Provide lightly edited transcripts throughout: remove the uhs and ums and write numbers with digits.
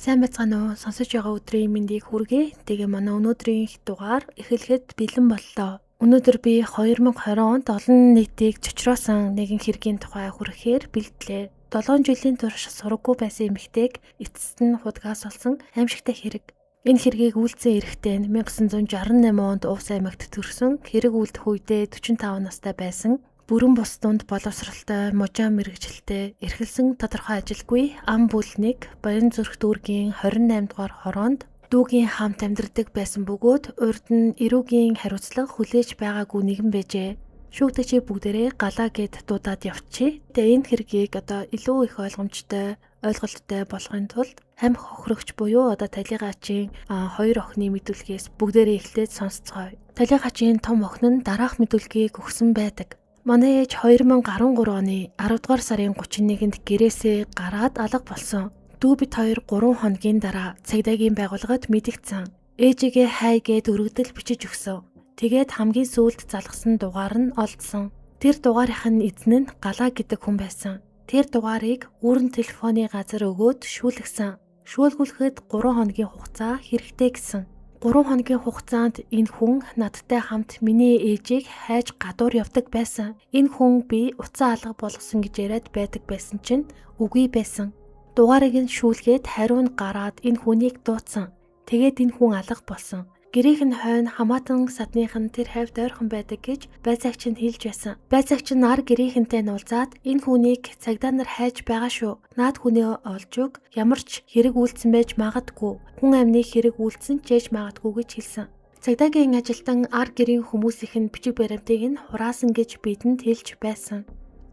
Сайн байцгаана уу? Сонсож байгаа өдрийн мэндийг хүргэе. Тэгээ манай өнөөдрийн дугаар эхлэхэд бэлэн боллоо. Өнөөдөр би 2020 онд олон нийтийг чочроосон нэгэн хэргийн тухай хүрэхээр бэлтлээ. 7 жилийн турш сураггүй байсан эмэгтэйг эцэст нь худгаас олсон аимшигтай хэрэг. Энэ хэргийг үйлдсэн эрэгтэй нь 1968 онд Увс аймагт төрсөн, хэрэг үйлдэх үедээ 45 настай байсан. Бүрэн бус дунд боловсралтай, мужаан мэргэжилтэй, эрхэлсэн тодорхой ажилгүй ам бүлнийг Баян зүрх дүүргийн 28 дугаар хороонд дүүгийн хамт амьдардаг байсан бөгөөд урд нь эрүүгийн хариуцлага хүлээж байгаагүй нэгэн байжээ. Шүүгдэгчийг бүгдээрээ галаа гэд дуудаад явчихъя. Тэгээ энэ хэргийг одоо илүү их ойлгомжтой, ойлголттой болохын тулд амь хохирогч буюу одоо талигаачийн хоёр охины мэдүүлгээс бүгдээрээ эхлээд сонсцгоё. Талигаачийн том охин нь дараах мэдүүлгийг өгсөн байдаг. Манай ээж 2013 оны 10 дугаар сарын 31-нд гэрээсээ гараад алга болсон. Дүү бид хоёр 3 хоногийн дараа цагдаагийн байгууллагад мэдэгдсэн. Ээжигээ хай гээд өргөдөл бичиж өгсөн. Тэгээд хамгийн сүүлд залгасан дугаар нь олдсон. Тэр дугаарынх нь эзэн нь Галаа гэдэг хүн байсан. Тэр дугаарыг үүрэн телефоны газар өгөөд шүүлгсэн. Шүүлгүүлэхэд 3 хоногийн хугацаа хэрэгтэй гэсэн. 3 хоногийн хугацаанд энэ хүн надтай хамт миний ээжийг хайж гадуур явдаг байсан. Энэ хүн би утсаа алга болгосон гэж яриад байдаг байсан чинь үгүй байсан. Дугаарыг нь шүүлгээд хариу нь гараад энэ хүнийг дуудсан. Тэгээд энэ хүн алга болсон. Гэрийнх нь хойно хамаатан садных нь тэр хавьд ойрхон байдаг гэж байцаагч нь хэлж байсан. Байцаагч нь ар гэрийнхэнтэй нь уулзаад энэ хүнийг цагдаа нар хайж байгаа шүү. Наад хүнээ олж өг. Ямар ч хэрэг үйлдсэн байж магадгүй. Хүн амны хэрэг үйлдсэн ч ээж магадгүй гэж хэлсэн. Цагдаагийн ажилтан ар гэрийн хүмүүсийнх нь бичиг баримтыг нь хураасан гэж бидэнд хэлж байсан.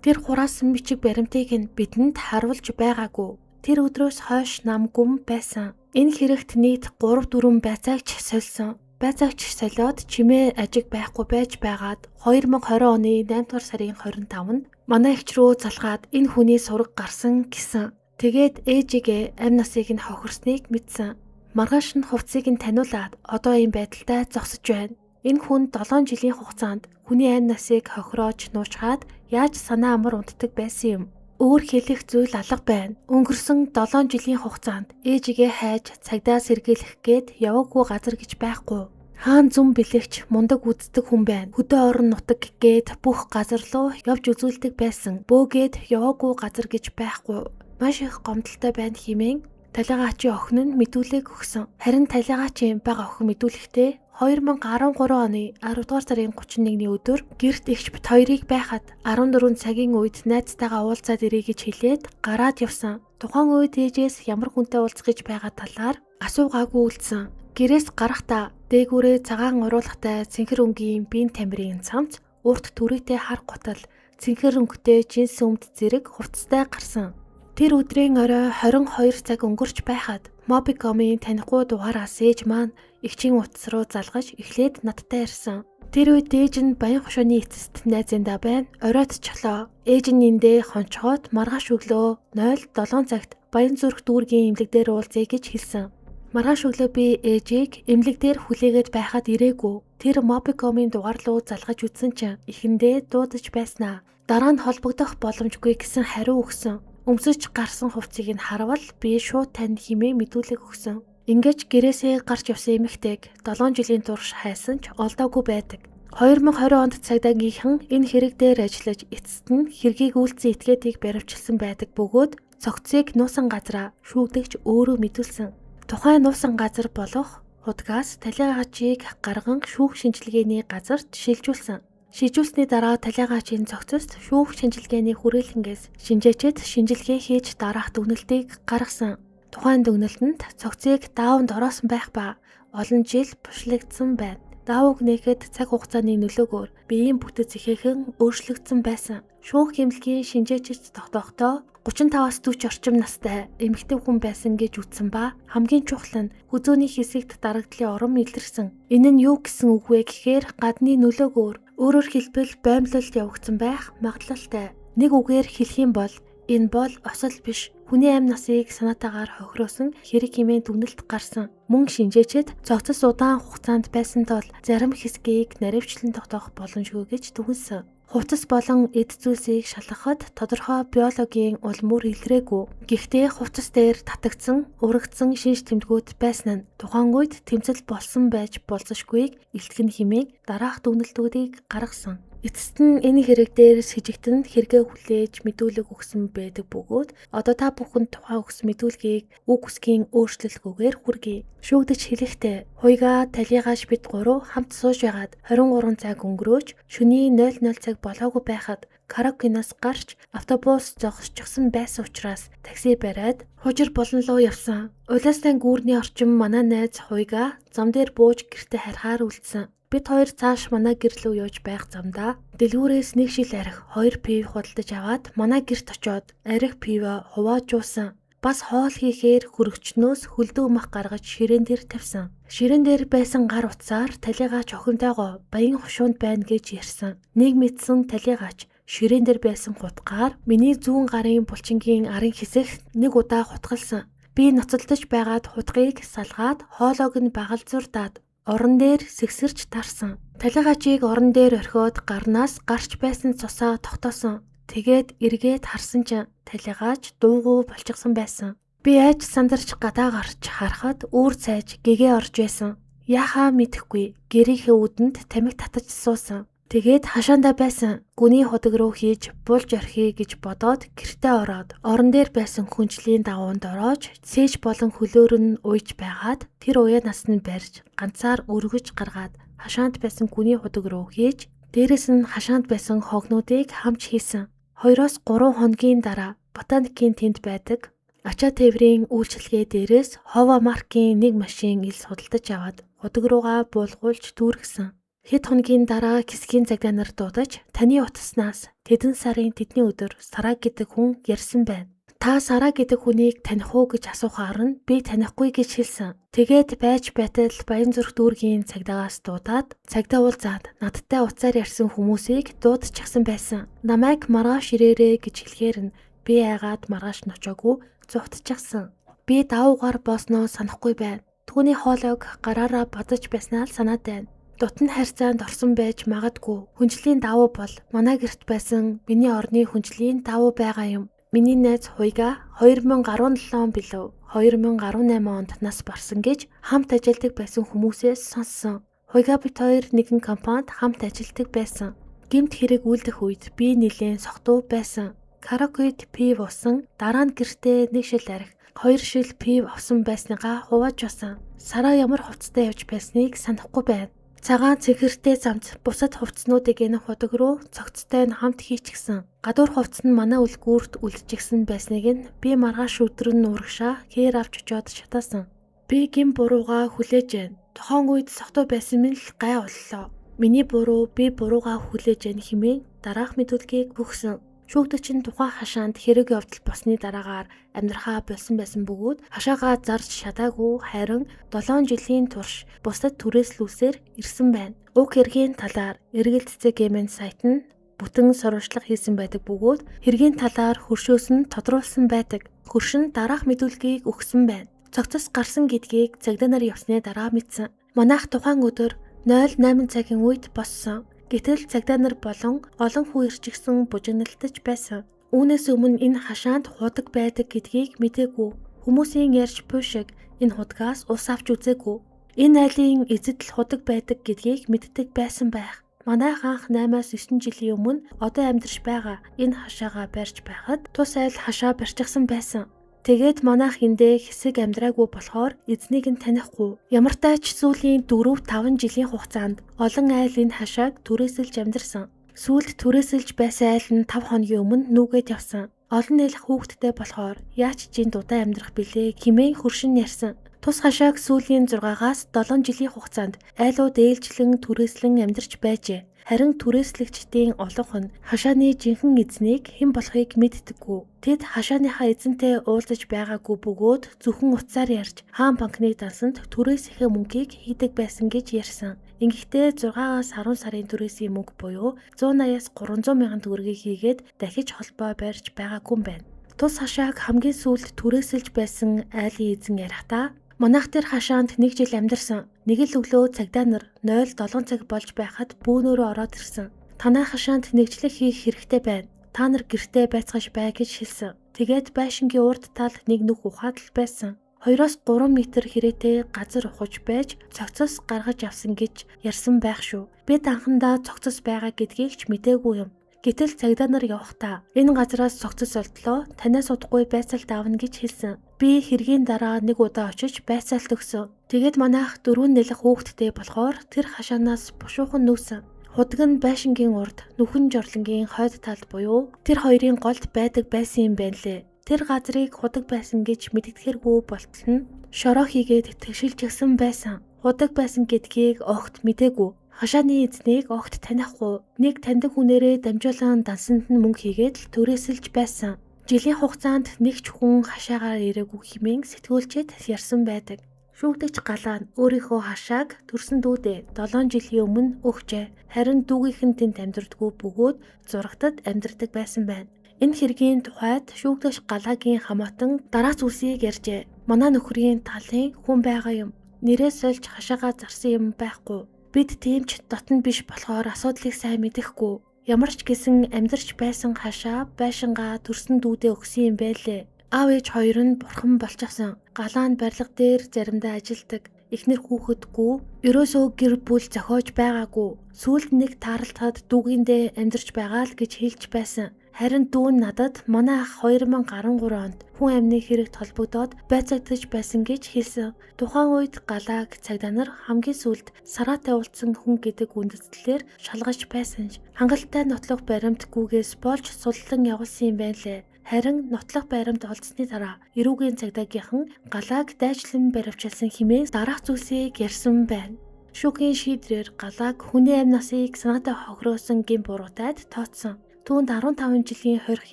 Тэр хураасан бичиг баримтыг нь бидэнд харуулж байгаагүй. Тэр өдрөөс хойш нам гүм байсан. Энэ хэрэгт нийт 3-4 байцаагч сольсон. Байцаагч солиод чимээ ажиг байхгүй байж байгаад 2020 оны 8 дугаар сарын 25-нд манай эгч рүү залгаад энэ хүний сураг гарсан гэсэн. Тэгээд ээжигээ амь насыг нь хохирсныг мэдсэн. Маргааш нь хувцсыг нь таниулаад одоо ийм байдалтай зогсож байна. Энэ хүн 7 жилийн хугацаанд хүний амь насыг хохироож нуучгаад яаж санаа амар унтдаг байсан юм. Өөр хэлэх зүйл алга байна. Өнгөрсөн 7 жилийн хугацаанд ээжигээ хайж цагдаа сэргийлэх гээд яваагүй газар гэж байхгүй. Хаан зүм бэлэгч мундаг үздэг хүн байна. Хөдөө орон нутаг гээд бүх газар руу явж үзүүлдэг байсан. Бөөгээд яваагүй газар гэж байхгүй. Маш их гомдолтой байна хэмээн талигаачийн охин нь мэдүүлэг өгсөн. Харин талигаачийн бага охин мэдүүлэхдээ 2013 оны 10 дугаар сарын 31-ний өдөр гэрт эгч бит хоёрыг байхад 14 цагийн үед найзтайгаа уулзаад ирье гэж хэлээд гараад явсан. Тухайн үед ээжээс ямар хүнтэй уулзах гэж байгаа талаар асуугаагүй үлдсэн. Гэрээс гарахдаа дээгүүрээ цагаан уруулгатай цэнхэр өнгийн биеийн тамирын цамц, урт түрийтэй хар гутал, цэнхэр өнгөтэй джинс өмд зэрэг хувцастай гарсан. Тэр өдрийн орой 22 цаг өнгөрч байхад Mobicom-ийн танихгүй дугаараас ээж маань эгчийн утас руу залгаж эхлээд надтай ярьсан. Тэр үед ээж нь баян хошооны эцэст найзындаа байна. Оройтчлоо. Ээж нь эндээ хончгоод маргааш өглөө 07 цагт Баян зүрх дүүргийн эмнэлэг дээр уулзъя гэж хэлсэн. Маргааш өглөө би ээжийг эмнэлэг дээр хүлээгээд байхад ирээгүй. Тэр Mobicom-ийн дугаар руу залгаж үзсэн чинь эхэндээ дуудаж байснаа. Дараа нь холбогдох боломжгүй гэсэн хариу өгсөн. Өмсөж гарсан хувцсыг нь харвал би шууд тань хэмээн мэдүүлэг өгсөн. Ингэж гэрээсээ гарч явсан эмэгтэйг 7 жилийн турш хайсан ч олдоогүй байдаг. 2020 онд цагдаагийнхан энэ хэрэг дээр ажиллаж эцэст нь хэргийг үйлдсэн этгээдийг баривчилсан байдаг бөгөөд цогцыг нуусан газраа шүүгдэгч өөрөө мэдүүлсэн. Тухайн нуусан газар болох худгаас талигаачийг гарган шүүх шинжилгээний газарт шилжүүлсэн. Шилжүүлсний дараа талигаачийн цогцост шүүх шинжилгээний хүрээлэнгээс шинжээчид шинжилгээ хийж дараах дүгнэлтийг гаргасан. Тухайн дүгнэлтэнд цогцыг дааванд ороосон байх ба олон жил бушлагдсан байна. Даавууг нээхэд цаг хугацааны нөлөөгөөр биеийн бүтэц ихээхэн өөрчлөгдсөн байсан. Шүүх эмнэлгийн шинжээчид тогтохдоо 35-аас 40 орчим настай эмэгтэй хүн байсан гэж үзсэн ба хамгийн чухал нь хүзүүний хэсэгт дарагдлын урам илэрсэн. Энэ нь юу гэсэн үг вэ гэхээр гадны нөлөөгөөр өөрөөр хэлбэл боомлолт явагдсан байх магадлалтай. Нэг үгээр хэлэх юм бол Энэ бол осол биш. Хүний амь насыг санаатаагаар хохироосон хэрэг хэмээн дүгнэлт гарсан. Мөн шинжээчид цогцос удаан хугацаанд байсан тул зарим хэсгийг наривчлан тогтоох боломжгүй гэж дүгнэсэн. Хувцас болон эд зүйлсийг шалгахад тодорхой биологийн улам бүр илрээгүй. Гэхдээ хувцас дээр татагдсан, урагдсан шинж тэмдгүүд байсан нь тухайн үед тэмцэл болсон байж болзошгүйг илтгэн хэмээн дараах дүгнэлтүүдийг гаргасан. Эцэст нь энэ хэрэг дээр сэжигтэн хэрэгээ хүлээж мэдүүлэг өгсөн байдаг бөгөөд одоо та бүхэнд тухайн өгсөн мэдүүлгийг үг үсгийн өөрчлөлтгүйгээр хүргэе. Шүүгдэж хэлэхдээ Хуйгаа Талийгааш бид гурав хамт сууж байгаад 23 цаг өнгөрөөж шөнийн 00 цаг болоогүй байхад Каракинаас гарч автобус зогсчихсон байсан учраас такси бариад Хужир болон руу явсан. Улаастан гүүрний орчин манай найз Хуйгаа зам дээр бууж гэртээ харихаар үлдсэн. Бид хоёр цааш манай гэр лүү явж байх замдаа дэлгүүрээс нэг шил арх 2 пив худалдаж аваад манай гэрт очиод арх пиво хуваажуулсан. Бас хоол хийхээр хөрөгчнөөс хөлдөө мах гаргаж ширээн дээр тавьсан. Ширээн дээр байсан гар утсаар Талийгаач охинтойгоо баян хошуунд байна гэж ярьсан. Нэг мэдсэн Талийгаач ширээн дээр байсан хутгаар миний зүүн гарын булчингийн арын хэсэгт нэг удаа хутгалсан. Би ноцолдож байгаад хутгийг салгаад хоолойг нь багалзуурдаад орон дээр сэгсэрч тарсан. Талийгаачийг орон дээр орхиод гарнаас гарч байсан цусаа тогтоосон. Тэгээд эргээд харсан чинь Талийгаач дуугүй болчихсон байсан. Би айж сандарч гадаа гарч харахад үүр цайж гэгээ орж байсан. Яхаа мэдэхгүй гэрийнхээ үдэнд тамхи татаж суусан. Тэгээд хашаандаа байсан гүний худаг руу хийж булж орхиё гэж бодоод гэртээ ороод орон дээр байсан хүнчлийн дагуунд ороод сэж болон хөлөөр нь уйж байгаад тэр уяанаас нь барьж ганцаар өргөж гаргаад хашаанд байсан гүний худаг руу хийж дээрэс нь хашаанд байсан хогнуудыг хамч хийсэн. 2-3 хоногийн дараа ботаникийн тэнд байдаг ачаа тээврийн үйлчилгээ дээрээс Хова маркийн нэг машин илс худалдаж аваад худаг руугаа буулгуулж дүүргэсэн. Хэд хоногийн дараа хэсгийн цагдаа нар дуудаж таны утаснаас тэдэн сарын тэдний өдөр Сара гэдэг хүн ярьсан байна. Та Сара гэдэг хүнийг таних уу гэж асуухаар нь би танихгүй гэж хэлсэн. Тэгээд байж байтал Баянзүрх дүүргийн цагдаагаас дуудаад цагдаа уулзаад надтай утсаар ярьсан хүмүүсийг дуудчихсан байсан. Намайг маргааш ирээрээ гэж хэлэхээр нь би айгаад маргааш нь очоогүй зугтчихсан. Би давуугаар боосноо санахгүй байна. Түүний хоолойг гараараа бодож байснаа л санаад байна. Дутан харьцаанд орсон байж магадгүй. Хүнчлийн давуу бол манай гэрт байсан миний орны хүнчлийн давуу байгаа юм. Миний найз Хуйгаа 2017 он билүү 2018 онд нас барсан гэж хамт ажилладаг байсан хүмүүсээс сонссон. Хуйгаа бид хоёр нэгэн компанид хамт ажилладаг байсан. Гэмт хэрэг үлдэх үед би нэлээн согтуу байсан. Каракүйд пив усан, дараа нь гэртээ нэг шил арх, 2 шил пив авсан байсныгаа хувааж басан. Сараа ямар хувцастай явж байсныг санахгүй байна. Цагаан цэнхэртэй замд бусад хувцснуудыг энэ худаг руу цогцтой нь хамт хийчихсэн. Гадуур хувцас нь манай үлгүүрт үлдчихсэн байсныг нь би маргааш өдөр нь урагшаа хээр авч очиод шатаасан. Би гэм буруугаа хүлээж байна. Тухайн үед согтуу байсан минь л гай боллоо. Миний буруу би буруугаа хүлээж байна хэмээн дараах мэдүүлгийг өгсөн. Шүүгдэгч нь тухайн хашаанд хэрэг явдал болсны дараагаар амьдрахаа болсон байсан бөгөөд хашаагаа зарж шатаагүй харин 7 жилийн турш бусдад түрээслүүлсээр ирсэн байна. Уг хэргийн талаар Эргэлт цэг.мн сайт нь бүтэн сурвалжлага хийсэн байдаг бөгөөд хэргийн талаар хөршөөс нь тодруулсан байдаг. Хөрш нь дараах мэдүүлгийг өгсөн байна. Цогцос гарсан гэдгийг цагдаа нар явсны дараа мэдсэн. Манайх тухайн өдөр 08 цагийн үед боссон. Гэтэл цагдаа нар болон олон хүн ирчихсэн бужигналтаж байсан. Үүнээс өмнө энэ хашаанд худаг байдаг гэдгийг мдээгүй. Хүмүүсийн ярьж буй шиг энэ худгаас ус авч үзээгүй. Энэ айлын эзэд л худаг байдаг гэдгийг мэддэг байсан байх. Манайх анх 8-аас 9 жилийн өмнө одоо амьдарч байгаа энэ хашаагаа барьж байхад тус айл хашаа барьчихсан байсан. Тэгээд манайх эндээ хэсэг амьдраагүй болохоор эзнийг нь танихгүй. Ямартай ч сүүлийн 4-5 жилийн хугацаанд олон айл энэ хашааг түрээсэлж амьдарсан. Сүүлд түрээсэлж байсан айл нь 5 хоногийн өмнө нүүгээд явсан. Олон нэлэх хүүхэдтэй болохоор яаж ч энд удаан амьдрах билээ хэмээн хөршин ярьсан. Тус хашааг сүүлийн 6-аас 7 жилийн хугацаанд айлууд ээлжлэн түрээслэн амьдарч байжээ. Харин түрээслэгчдийн олонх нь хашааны жинхэнэ эзнийг хэн болохыг мэддэггүй. Тэд хашааныхаа эзэнтэй уулзаж байгаагүй бөгөөд зөвхөн утсаар ярьж хаан банкны дансанд түрээсийнхээ мөнгийг хийдэг байсан гэж ярьсан. Ингэхдээ 6-аас 10 сарын түрээсийн мөнгө буюу 180-аас 300 мянган төгрөгийг хийгээд дахиж холбоо барьж байгаагүй юм байна. Тус хашааг хамгийн сүүлд түрээсэлж байсан айлын эзэн ярихдаа манайх тэр хашаанд нэг жил амьдарсан. Нэг л өглөө цагдаа нар 0-7 цаг болж байхад бүүнөөрөө ороод ирсэн. Танай хашаанд нэгжлэг хийх хэрэгтэй байна. Та нар гэртээ байцгааш бай гэж хэлсэн. Тэгээд байшингийн урд талд нэг нүх ухаад л байсан. 2-3 метр хэрээтэй газар ухаж байж цогцос гаргаж авсан гэж ярьсан байх шүү. Бид анхандаа цогцос байгаа гэдгийг ч мдээгүй юм. Гэтэл цагдаа нар явахдаа энэ газараас цогцос олдлоо, танаас удахгүй байцаалт авна гэж хэлсэн. Би хэргийн дараа нэг удаа очиж байцаалт өгсөн. Тэгээд манайх 4 нэлэх хүүхэдтэй болохоор тэр хашаанаас бушуухан нүүсэн. Худаг нь байшингийн урд, нүхэн жорлонгийн хойд талд буюу тэр хоёрын голд байдаг байсан юм байна лээ. Тэр газрыг худаг байсан гэж мэдгэдэггүй болтол нь шороо хийгээд тэгшилжсэн байсан. Худаг байсан гэдгийг огт мдээгүй. Хашааны эзнийг огт танихгүй. Нэг таньдаг хүнээрээ дамжуулан дансанд нь мөнгө хийгээд л түрээсэлж байсан. Жилийн хугацаанд нэг ч хүн хашаагаар ирээгүй хэмээн сэтгүүлчид ярьсан байдаг. Шүүгдэгч Галаа нь өөрийнхөө хашааг төрсөн дүүдээ 7 жилийн өмнө өгчээ. Харин дүүгийнх нь тэнд амьдардаггүй бөгөөд зурагтад амьдардаг байсан байна. Энэ хэргийн тухайд шүүгдэгч Галаагийн хамаатан дараа зүйлсийг ярьжээ. Манай нөхрийн талын хүн байгаа юм. Нэрээ сольж хашаагаа зарсан юм байхгүй. Бид тийм ч дотн биш болохоор асуудлыг сайн мэдэхгүй. Ямар ч гэсэн амьдарч байсан хашаа байшингаа төрсөн дүүдээ өгсөн юм байлээ. Аав ээж хоёр нь бурхан болчихсон. Галаа нь барилга дээр заримдаа ажилдаг. Эхнэр хүүхэдгүй. Ерөөсөө гэр бүл зохиож байгаагүй. Сүүлд нэг таарлтахад дүүгиндээ амьдарч байгаа л гэж хэлж байсан. Харин дүү нь надад манай ах 2013 онд хүн амны хэрэгт холбогдоод байцаагдаж байсан гэж хэлсэн. Тухайн үед Галааг цагдаа нар хамгийн сүүлд сараатай уулзсан хүн гэдэг үндэслэлээр шалгаж байсан ч хангалттай нотлох баримтгүйгээс болж суллан явуулсан юм байна лээ. Харин нотлох баримт олдсны дараа эрүүгийн цагдаагийнхан Галааг дайчлан баривчилсан хэмээн дараах зүйлсийг ярьсан байна. Шүүхийн шийдвэрээр Галааг хүний амь насыг санаатай хохироосон гэм буруутайд тооцсон. Түүнд 15 жилийн хорих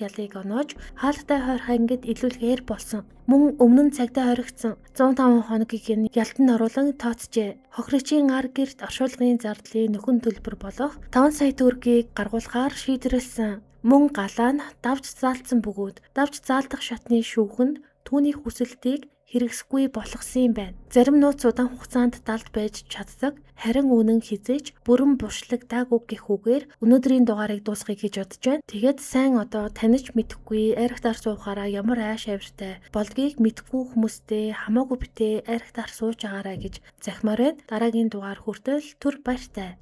ялыг оноож хаалттай хойр ангид илүүлэхээр болсон. Мөн өмнө нь цагдаа хоригдсон 105 хоногийг нь ялтанд оруулан тооцжээ. Хохирогчийн ар гэрт оршуулгын зардлын нөхөн төлбөр болох 5 сая төгрөгийг гаргуулахаар шийдвэрлсэн. Мөн Галаа нь давж заалтсан бөгөөд давж заалдах шатны шүүх нь түүний хүсэлтийг хэрэгсэхгүй болгосон юм байна. Зарим нууц удаан хугацаанд далд байж чаддаг, харин үнэн хизээч бүрэн буршлагдаагүй гэх үгээр өнөөдрийн дугаарыг дуусгая гэж бодож байна. Тэгээд сайн одоо таних мэдэхгүй архитаар суухаараа ямар ааш авиртай болдгийг мэдэхгүй хүмүүстэй хамаагүй битээ архитаар сууж агаарай гэж захимаар байна. Дараагийн дугаар хүртэл түр баяртай.